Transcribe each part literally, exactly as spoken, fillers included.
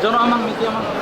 Jono amang, miti amang.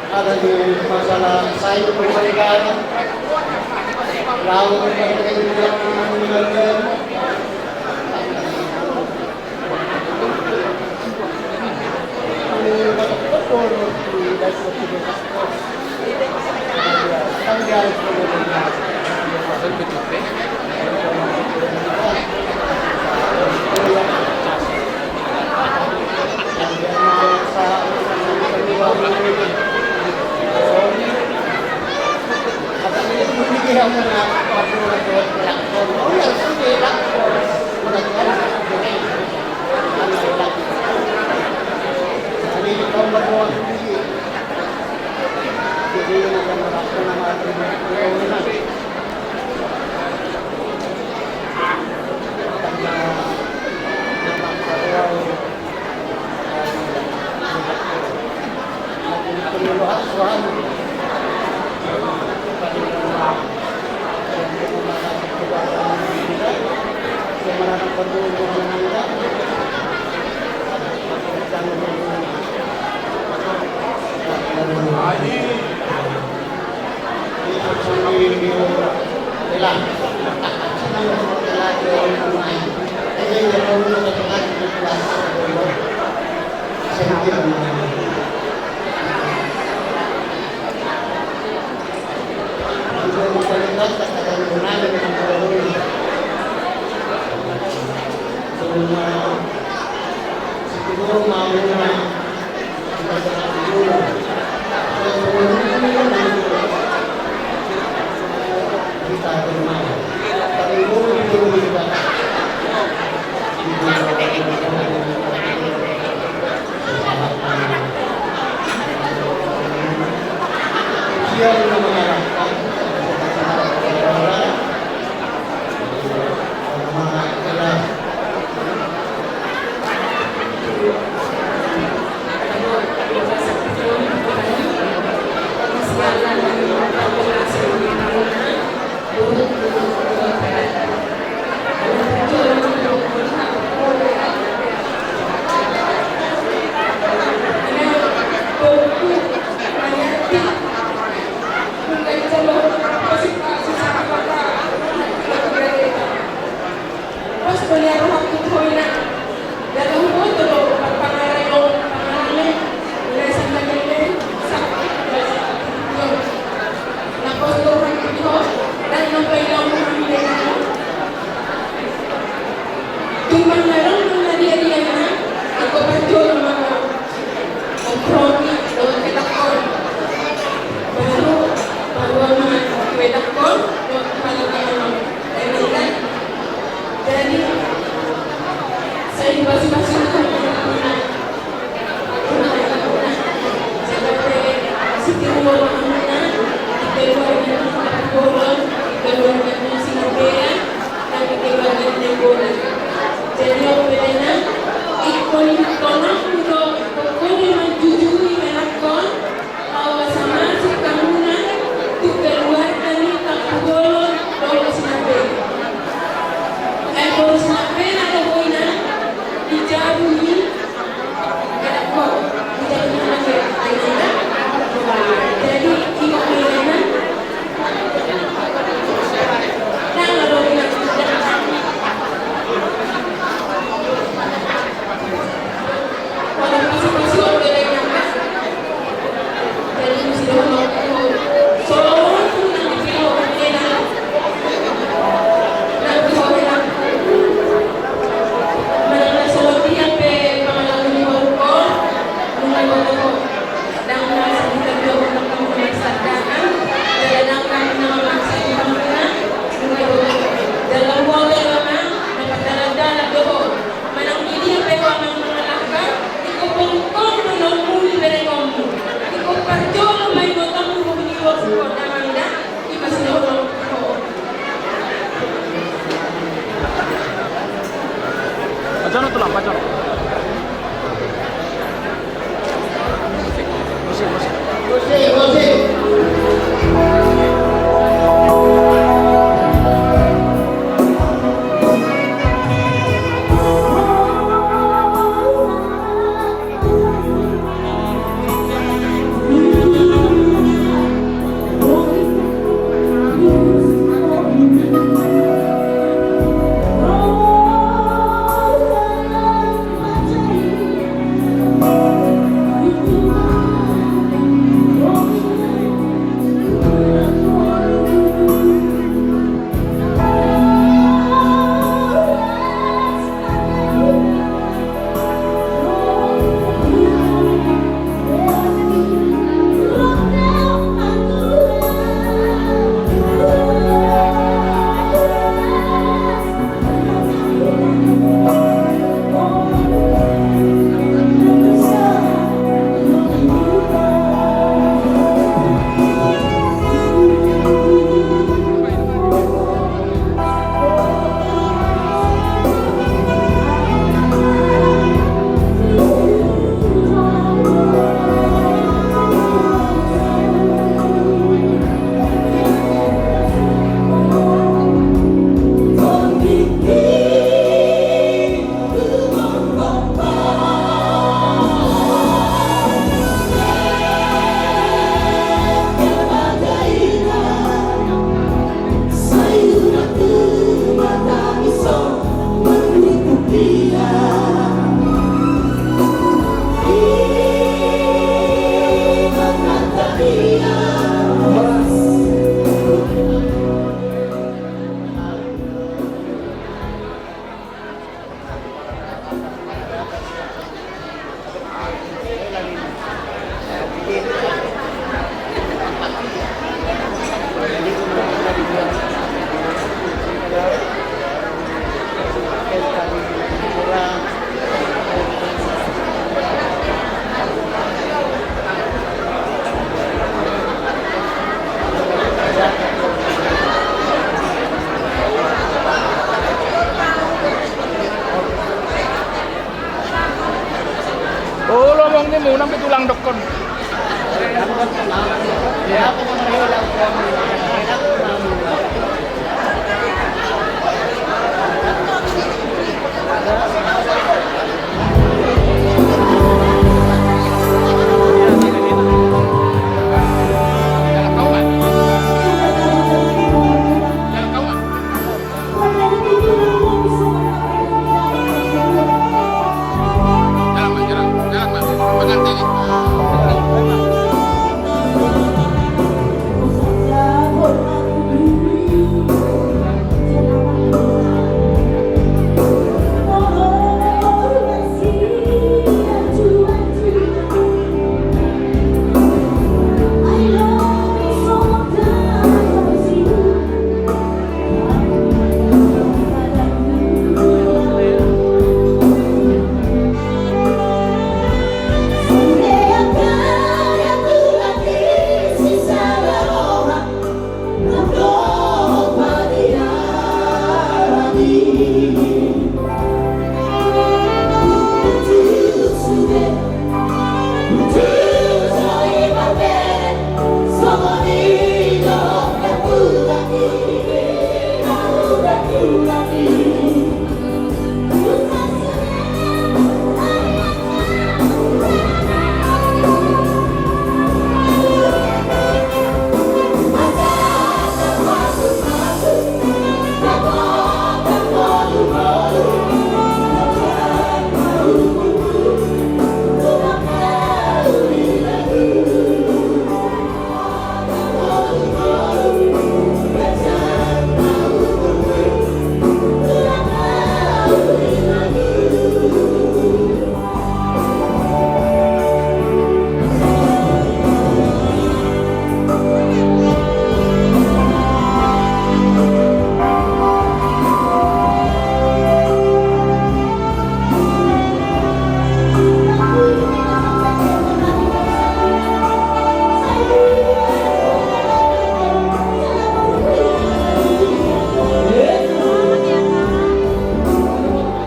Ada di masalah saya kembali ke atas. Lalu Pajono tulang, pajono. Musik, musik. Musik, musik.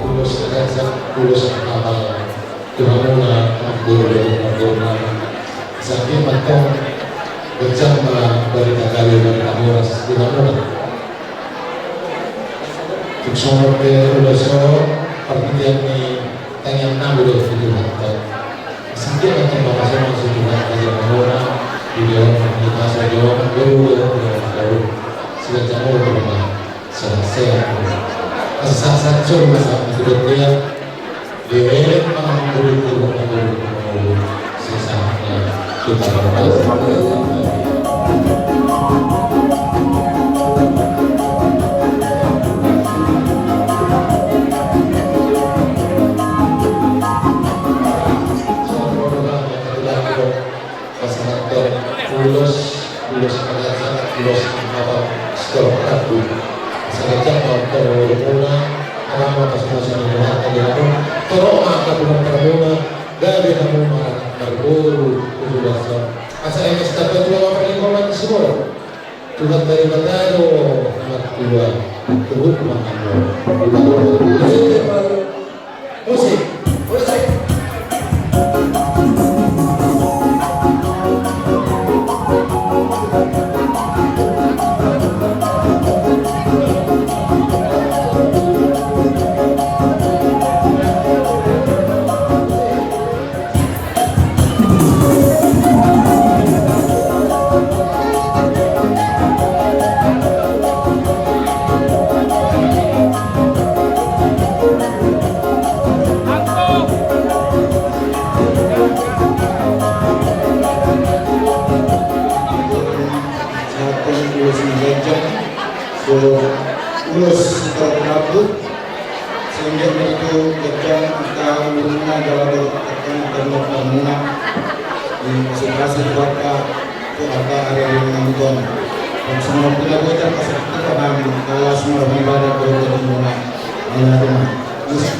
Ulos na ganjang, ulos na hapal tu hamuna, amangboru dohot namborunami. Sai anggiat ma antong ganjang ma barita gabe, barita horas tu hamuna. Tung songon on pe ulos on, partingkian ni tangiangnami do tu Tuhanta. Sai anggiat ma antong mangasumasu Tuhanta jala mangona di dalam ni masa jolo, jolo, jolo, jolo. Siganjang umur ma. Sehat-sehat. Asa sahat-sahat jolo ma sahat ni tu bontean. Direlek ma amangboru, amangboru, amangboru. Sehat-sehat. Kita berdoa. Pasahathon ulos, ulos na ganjang, ulos na hapal, stor rambu. Asa ganjang ma antong umurmuna, torop ma pasupasu ni Tuhanta di hamu, torop ma angka pinahanmuna, gabe hamu ma marboru tu joloan on. Asa eme sitamba tua ma parlinggoman ni siborok. Tuhan Debata do na martua, tubu ma hamu. Musik. Musik. Sahat ulos na ganjang, ulos na tarbuka. Sehingga itu ganjang angka umurmuna jala dohot angka pinahanmuna. Di kasih-kasih Tuhanta tu angka ari-ari na mangihut on. Dan semua pinahanmuna kasih kita kami kalas marhon ibadah kepada muna. Amin. Musik.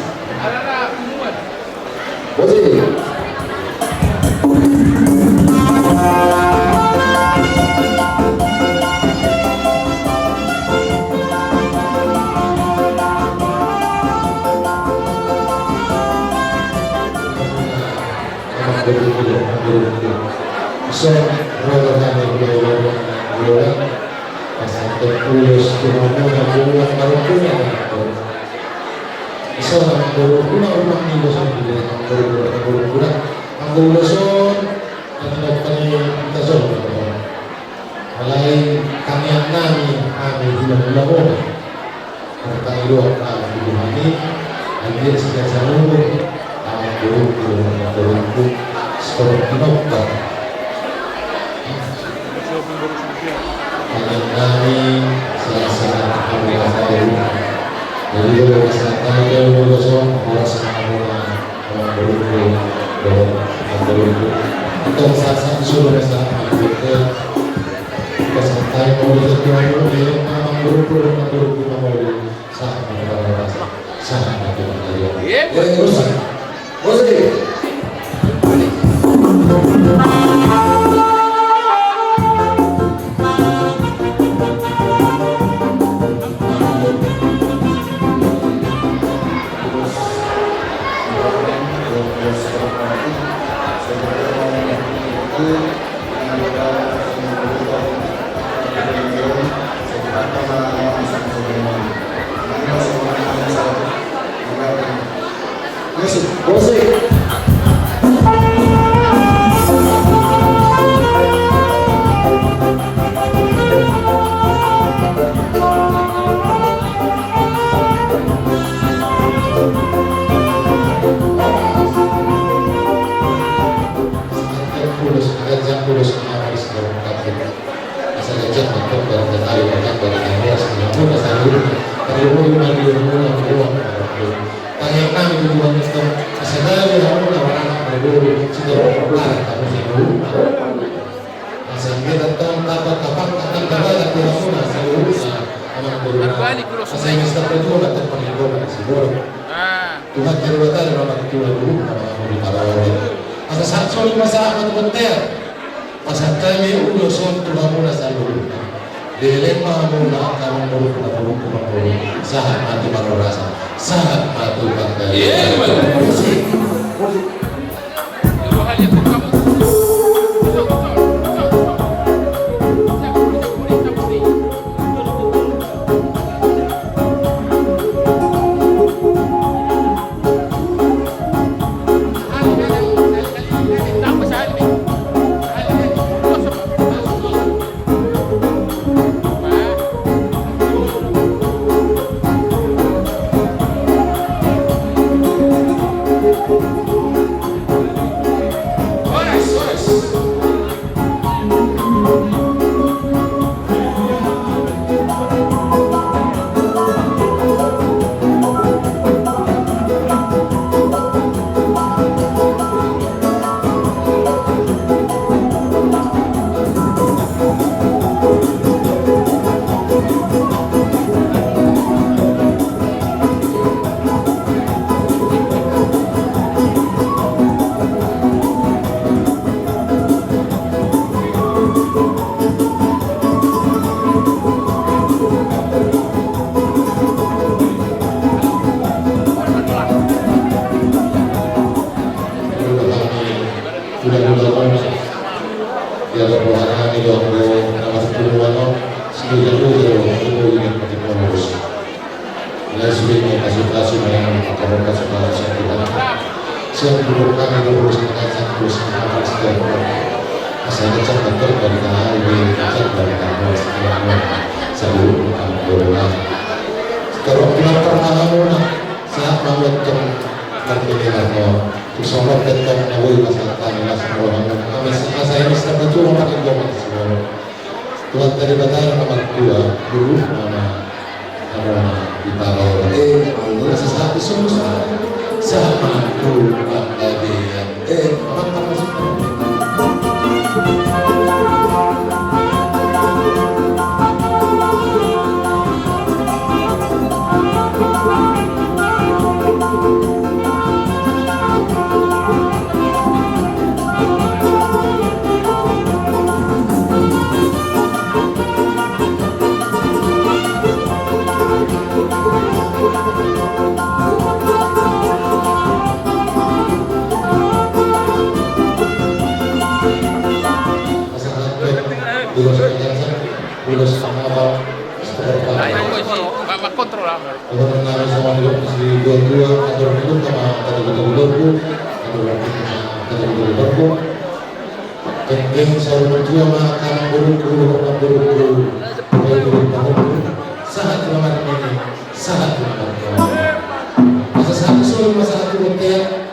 So, Roha nami, roha, roha, pasahat ulos tu hamuna, ulos marupuna. Asa ulos, ulos, ulos ni ulos on, ulos, ulos, ulos, ulos on, ulos ni ulos on. Alai tangiang nami, hami hulahulangmuna. Martangiang do hami tu Tuhan i, agia sian saluhut amangboru, amangboru, saluhut tinompa. Tangiang nami, sahat-sahat hamuna saluhut. Jadi, pasahat hami ulos on, horas ma hamuna. Antong sahat-sahat solu, sahat-sahat solu. Pasahat hami ulos on tu hamuna, amangboru, amangboru, amangboru. Sahat ma tu hamuna, sahat ma tu hamuna. Iya, eh, bosan. Bosan. Musik, musik. Tangiang nami tu Tuhan Kristus, asa gabe hamuna maranak marboru, sitorop marboru, asa gabe tong tapa tapa tapa tapa tu hamuna saluhutna amangboru. Asa i ma sitamba tu hamuna, tong panghidopan siborok. Tuhan Debata na martua luhut na mangamoli parole. Asa sahat solu ma sahat ma tu bontean. Pasahat hami ulos on tu hamuna saluhutna. Leleng ma hamuna, amangboru, amangboru, amangboru. Sahat ma tu parhorasan. Sahat ma tu panggabean. Musik. Musik. Lae sude ma pasupasu ma yang mangkaborkan sipata sian Tuhan. Sian Tuhan hami do ulos ni Tuhan, ulos ni Tuhan. Asa ingat sian Tuhan, dari tahu di ingat sian Tuhan, dari tahu di ingat sian Tuhan. Saluhut Tuhan, Tuhan. Torop pinantar ma hamuna, sahat ma tong marpinantar ma. Tusongon tentang na boi pasahat hami, las ma roha hamuna. Asa ingat sian Tuhan, Tuhan, Tuhan. Tuhan Debata na martua luhut na mangamoli parole. Eh, asa sahat solu ma sahat ma tu panggabean. Eh, mantap. Ulos Kancak, ulos Sangaba, Sangaba. Ai, ulos i, ma-, mangkontrol au. Ulos Sangaba, ulos i, dua-dua, atur hidup sama, atur hidup hidup, atur hidup hidup. Penting saur matua ma, amang boru, amang boru, sahat ma di tingki, sahat ma di tingki. Asa sahat ma sahat tu bontean.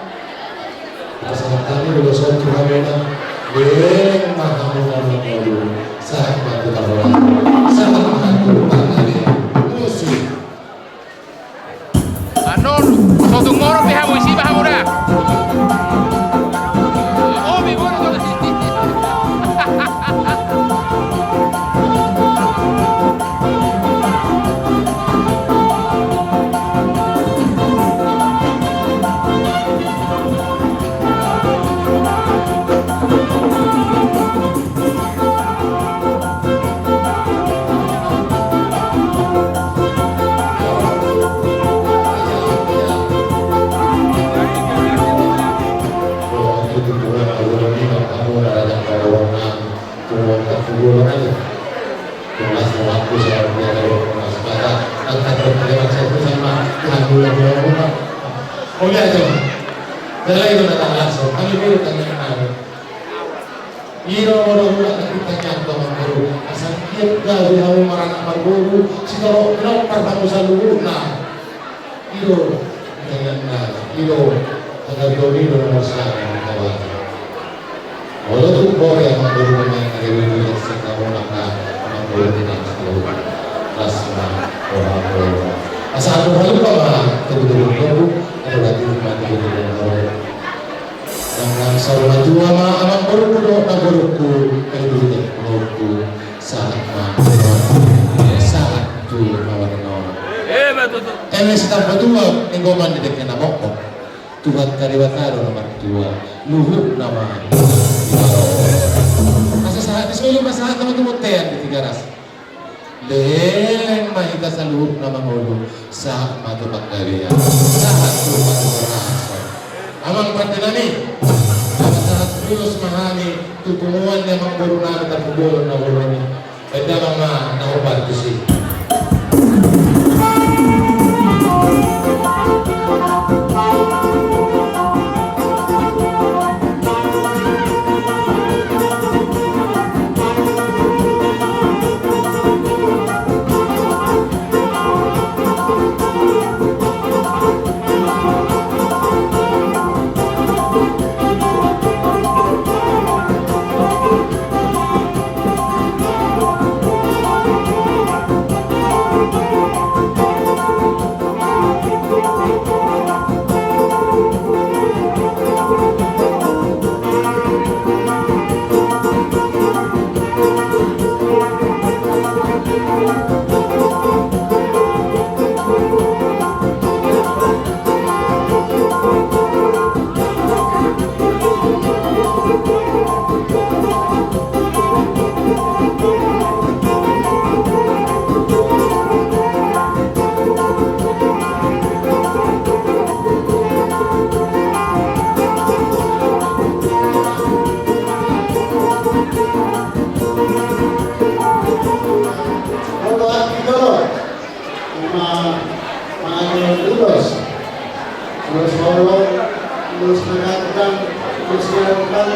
Pasahat hami ulos on tu hamuna, leleng ma hamuna mangolu, sahat ma tu hamuna, sahat ma tu hamuna. Musik. Annon, so tung moro pe hamu, isi ma hamu da. Oh, mi moro. Oke, aja. Jalan itu datang langsung. Kami dulu tanya. I do molo hula na ditangiangku, amang boru, asa anggiat gabe hamu maranak marboru, sitorop pinompar hamu saluhutna. I do ditangiangna, i do hagabeon i do nomor sada di Jawa. Molo tung boi, amang boru, memang ada dua belas sekamonak na, amang boru, di tangkas boru. Las ma roha boru. Asa atur halumpang ma tubu-tubu boru, ada lagi ma tubu-tubu boru. Nang saur matua ma amang borungku dohot na borungku, ai dulu dohot borungku, sahat ma, sahat tu na warna. Eh, betul, betul. Eme sitamba tua, ninggoman di dengke na mokmok. Tuhan Debata do na martua, luhutna ma. Asa sahat di solu ma sahat nama tu bontean di Tigaras. Leleng ma hita saluhutna mangolu, sahat ma tu panggabean, sahat tu panggabean. Amang pande nami, sahat-sahat ulos ma hami tu punguan ni amang boru nami Tampubolon na bolon i. Baen damang ma na hombar tusi. Ima, ima ulos. Ulos holong, ulos na ganggang, ulos na ganggang,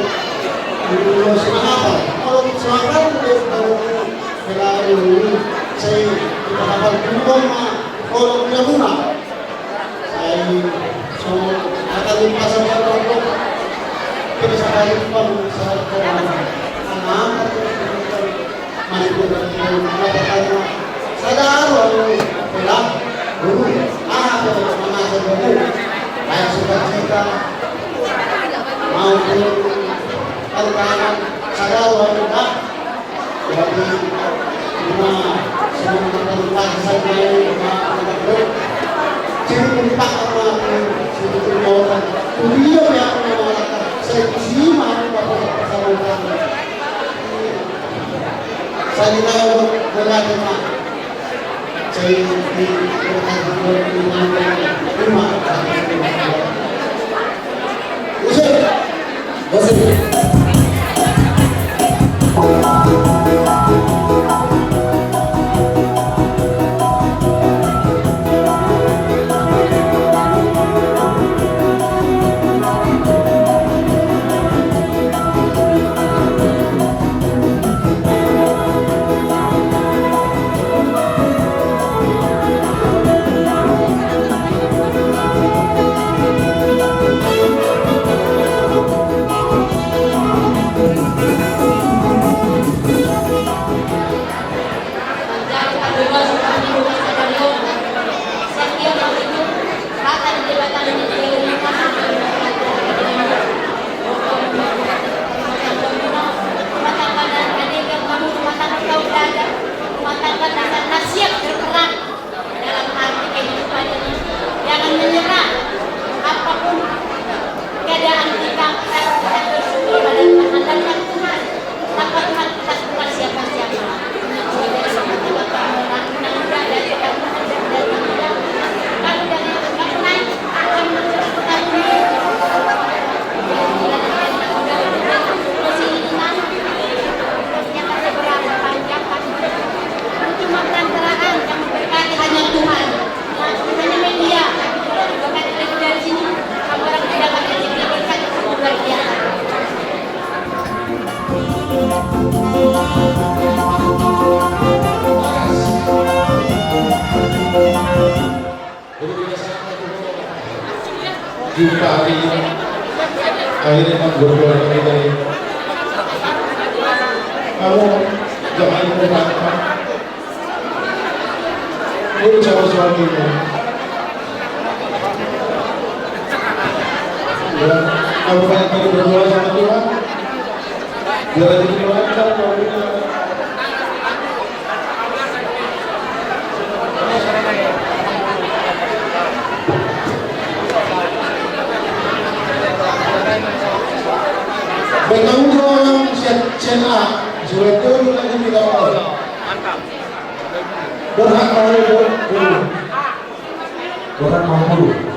ulos na hapal. Molo so hapal, ulos na hapal. Sai hapal, ulos na holong, ulos na. Sai so hapal, ulos na hapal. Ulos na hapal, ulos na hapal. Masuk ke dalam rumah tetangga. Sadar, pulang, dulu, ah, mana saya dulu. Baik sukacita maupun tantangan, sadar, dah. Jadi, rumah semua tempat saya main, rumah anak-anak. Jadi, tempat apa, jadi, orang. Kuliah ya, orang. Saya di sini, mau apa, apa, sama orang. Jumpa hari ini. Akhirnya kan berdua lagi tadi. Kamu jangan lupa. Ini sama suaminya. Ya, kamu banyak tadi berdoa sama Tuhan. Biar rezeki lancar, kamu. Baik, kamu orang siap, siap, ah, sudah turun lagi di bawah. Berhak mau turun. Orang mampu.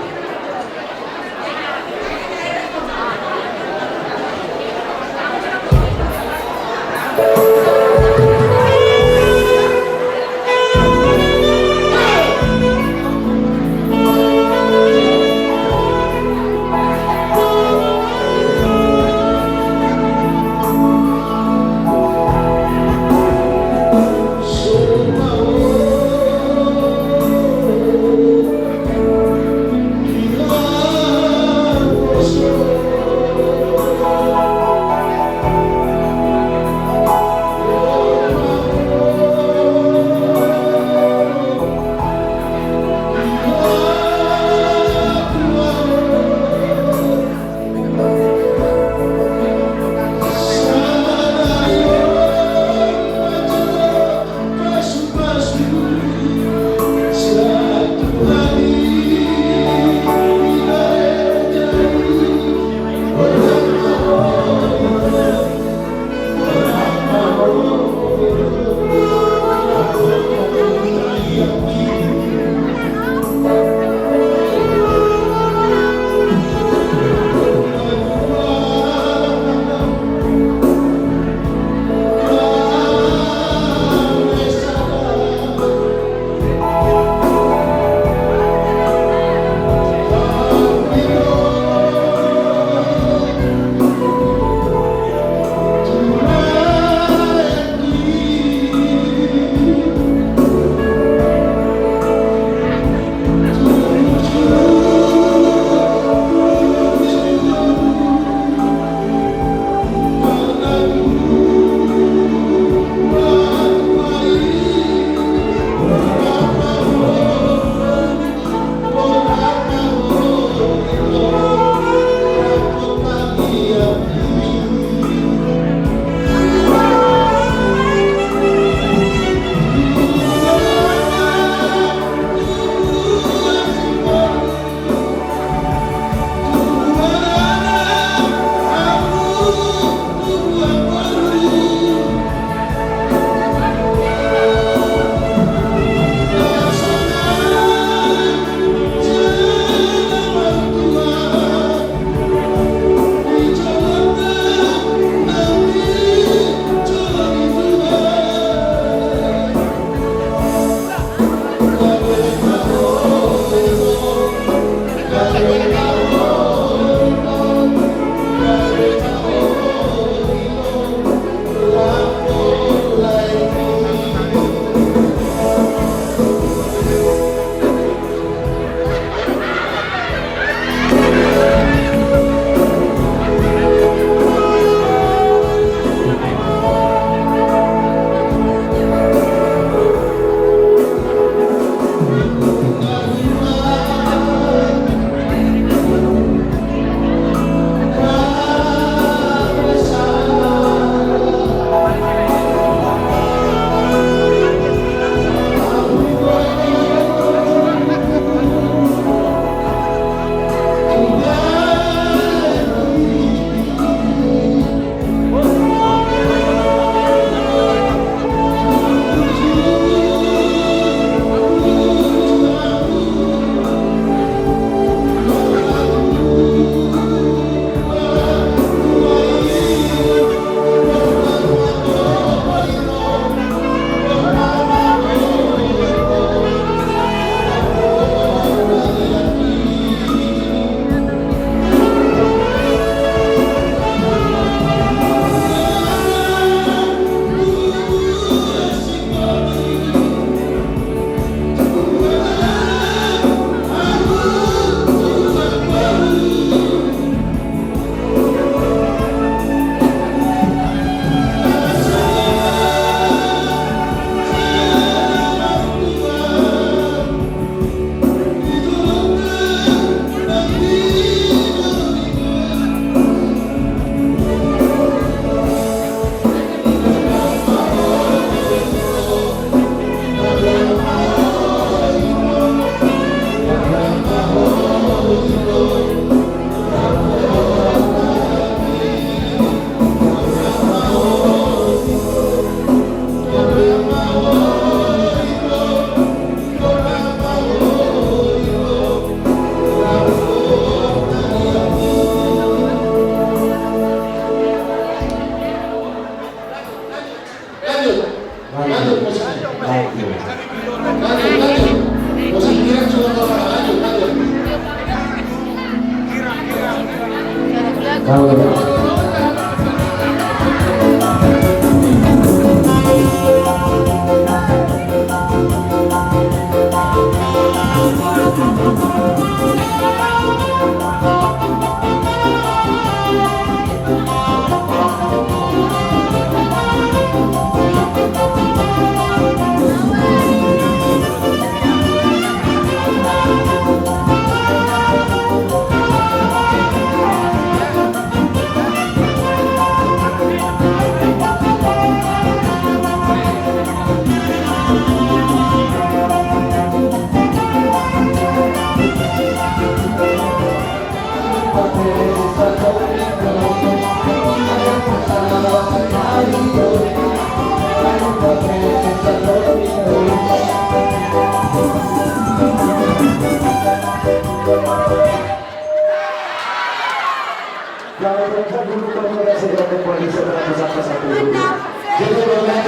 Jadi, Tuhan,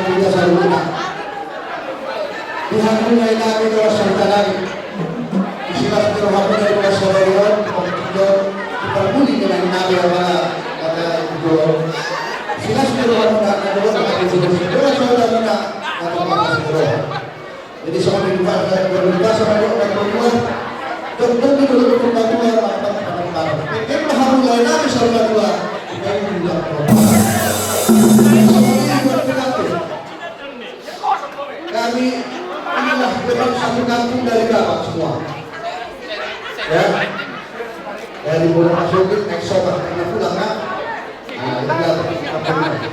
kita saluhutna. Tuhan, nilai nami dohot sahuta nami. Silas ni rohamuna di bagasan sadari on, di parmuli ni nami, apala kata ijo. Silas ni rohamuna, na dohot na di bagasan sadari on, na dohot na di bagasan sadari on. Jadi, songon i di bagasan, di bagasan sadari on, na dohot na di bagasan sadari on. Kami inilah memang satu kampung dari Bapak semua. Ya. Dari Muara Sugih, ex sobat, karena pulang, kan? Nah, itu lah, kampungnya.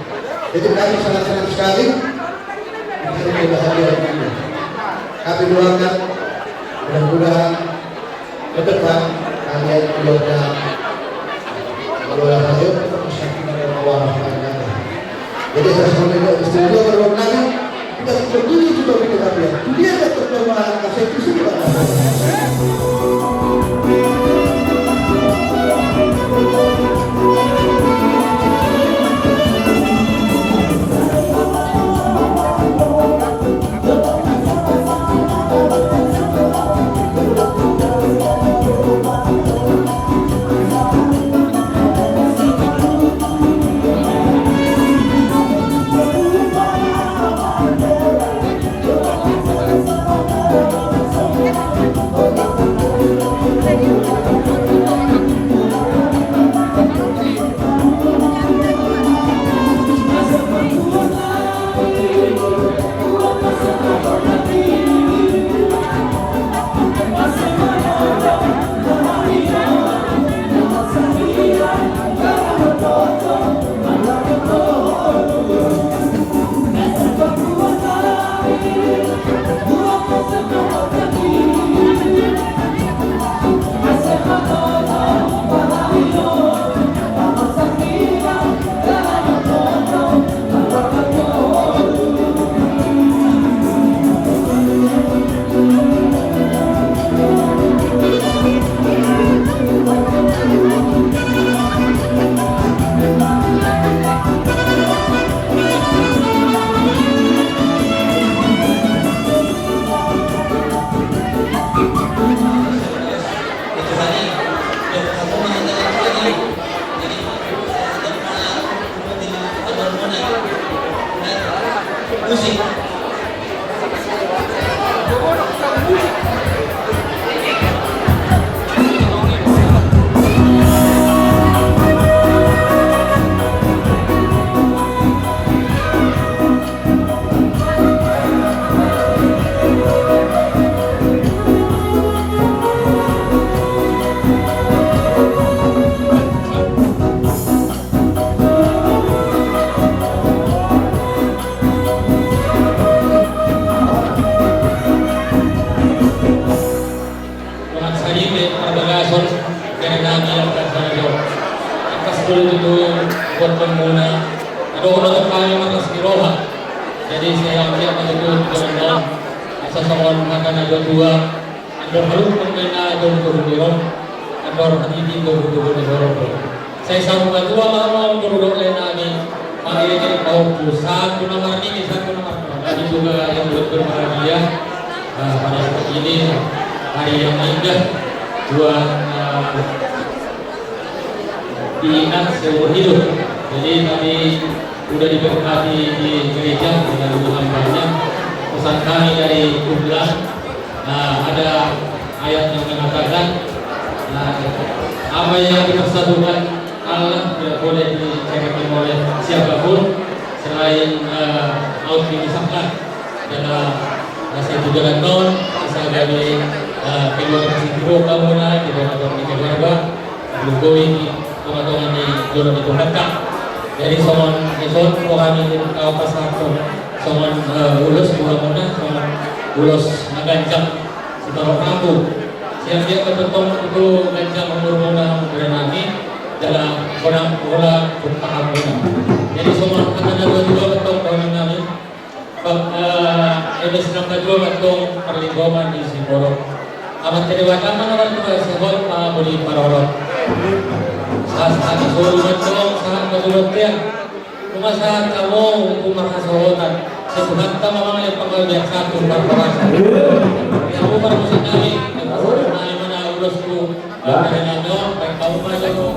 Jadi kami sangat senang sekali. Kami bahagia ini. Kami doakan, mudah-mudahan ke depan kalian keluarga, keluarga saya tetap sakinah mawaddah warahmah. Jadi, saya sebenarnya istri juga, kalau nanti kita setuju juga, kita biar dia tetap bermain, kasih itu sih, Pak. Dongan sahite parbagason, bere nami, angka sahit on. Tangkas do tutu buat pemuna. Adong do hami marlas ni roha. Jadi, sai anggiat ma tutu tu dongan on. Asa songon hata ni natuatua. Andor halumpang ma inna dohot toru ni roha. Andor hatiti dohot toru ni roha. Sai saur matua ma hamu dohot lae nami. Ini tahu satu nomor ini, satu nomor. Kami juga yang ber-, berbahagia, eh, pada saat ini hari yang indah buat, eh, diingat seumur hidup. Jadi kami udah diberkati di gereja dengan dukungan banyak. Pesan kami dari Kubla, nah, ada ayat yang mengatakan, nah, apa yang dipersatukan Allah tidak boleh dicerai oleh siapapun selain, eh, aut dipisahkan. Dalam masa itu jalan non, asal dari, eh, keluarga Sitio kamu na, di bawah di keluarga, Jokowi di tonga-tonga ni jolo di tonga. Jadi songon, songon rohani di kau pasar tu, songon, eh, ulos mula-mula, songon ulos na ganjang. Sitorop aku. Siap-siap ma tongtong tu ganjang umurmuna, umur nami, jala godang pola tu pahomuna. Jadi songon hata na dua-dua ma tong dohonon nami. Bang, eh, eme sinambatua ma tong parlinggoman di Siboro. Amanta Debata ma na martua sehol pangapuli parorot. Sahat-sahat solu ma tong, sahat ma tu bontean. Nunga sahat hamu tu marhasohotan. Sai Tuhanta ma mangalehon panggabean sahat tu parhorasan. Di hamu parmusik nami, parmusik nami ma na ulos tu, eh, bahen nami on, bahen hamu ma jolo.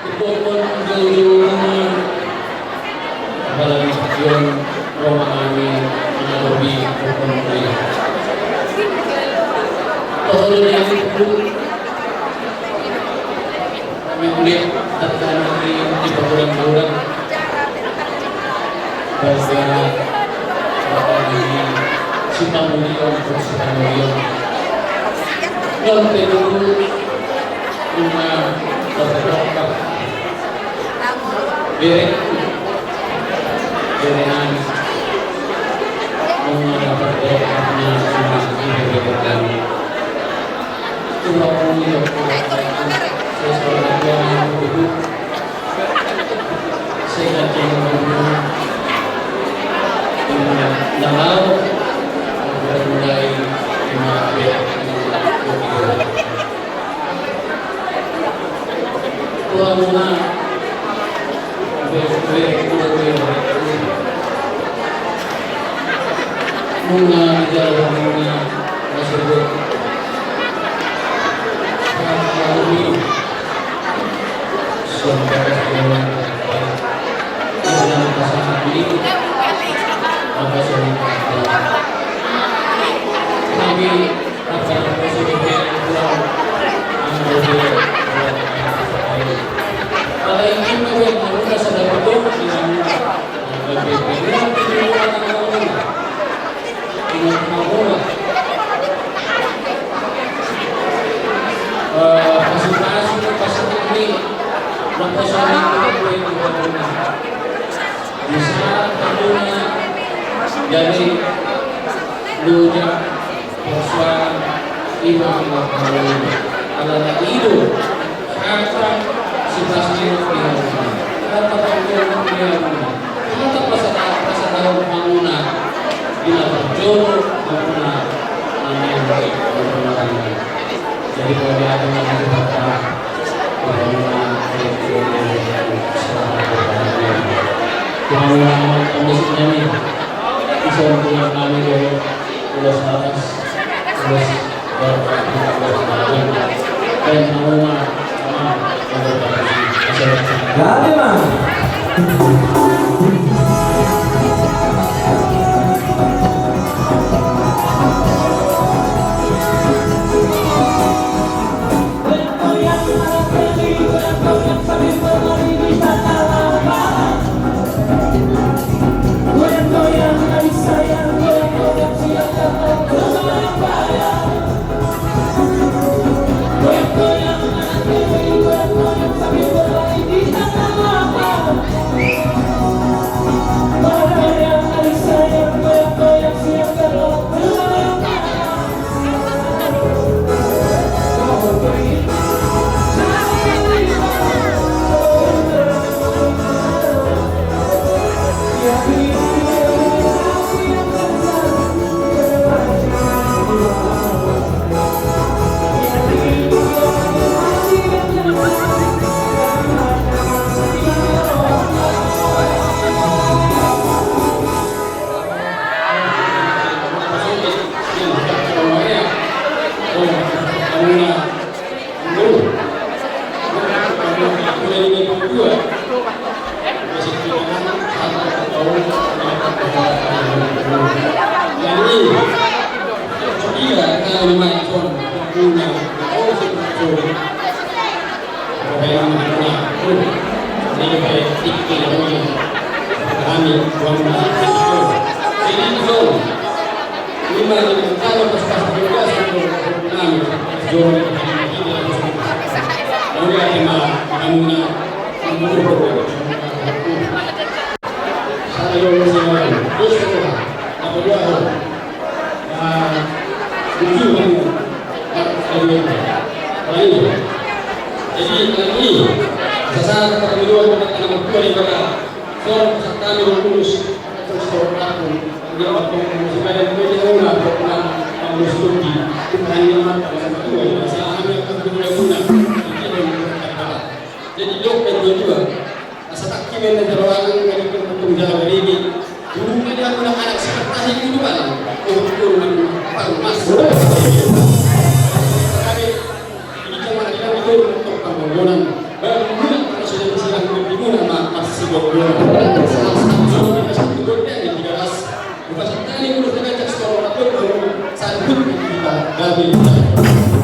Ipopon jolo-jolo ma, apalagi ion roha nami, mangadopi popon i. Toho do ni ami tutu. Kami uliat, hata nami di pagodang-godang. Gara-gara, gara-gara ni sipamulion, sipamulion. Nol pe dulu, nunga dapat dokter. Bere, bere nami. Nunga dapat dokter, nunga dapat dokter. Tuhan, tuhan, tuhan, tuhan. Nunga di dalam nunga masuk. Sampai ke dalam. Dalam pasangan ini, apa sih? Kami akan positif pulang. Kalau ingin, mungkin kita sudah betul dengan. Ingat Mamola. Eh, pasupasu, pasupasu ni, na pasani, di saat hamuna, jadi, luja, persoalan, iman, iman, alana ido. Hata sipasu ni hamuna. Hata pangkol ni hamuna. Hata pasada-, pasadahon hamuna. Di na parjolo hamuna. Amin. Jadi, kalau dia ada yang berkata, hamuna, hamuna, hamuna, hamuna, hamuna, hamuna, hamuna, hamuna, hamuna, Jadi, kami sasar kami dua, kami dua, kami dua, kami dua, jadi, dok, yang dua-dua. Asa tak kimen na jalo angan, nggak diperhitung jala berege. Dulu dia punya anak seperti itu, Bang. Oh, itu, Bang. Bang, Mas. Ini cuma dia itu untuk pembangunan. Baru mula, kalau sudah disilang, mimpi mula, Mak, pas si Bogor. Salah satu, salah satu, dia di Galas. Bukan satu kali, udah terbaca, sekolah, satu, kita, Gabi.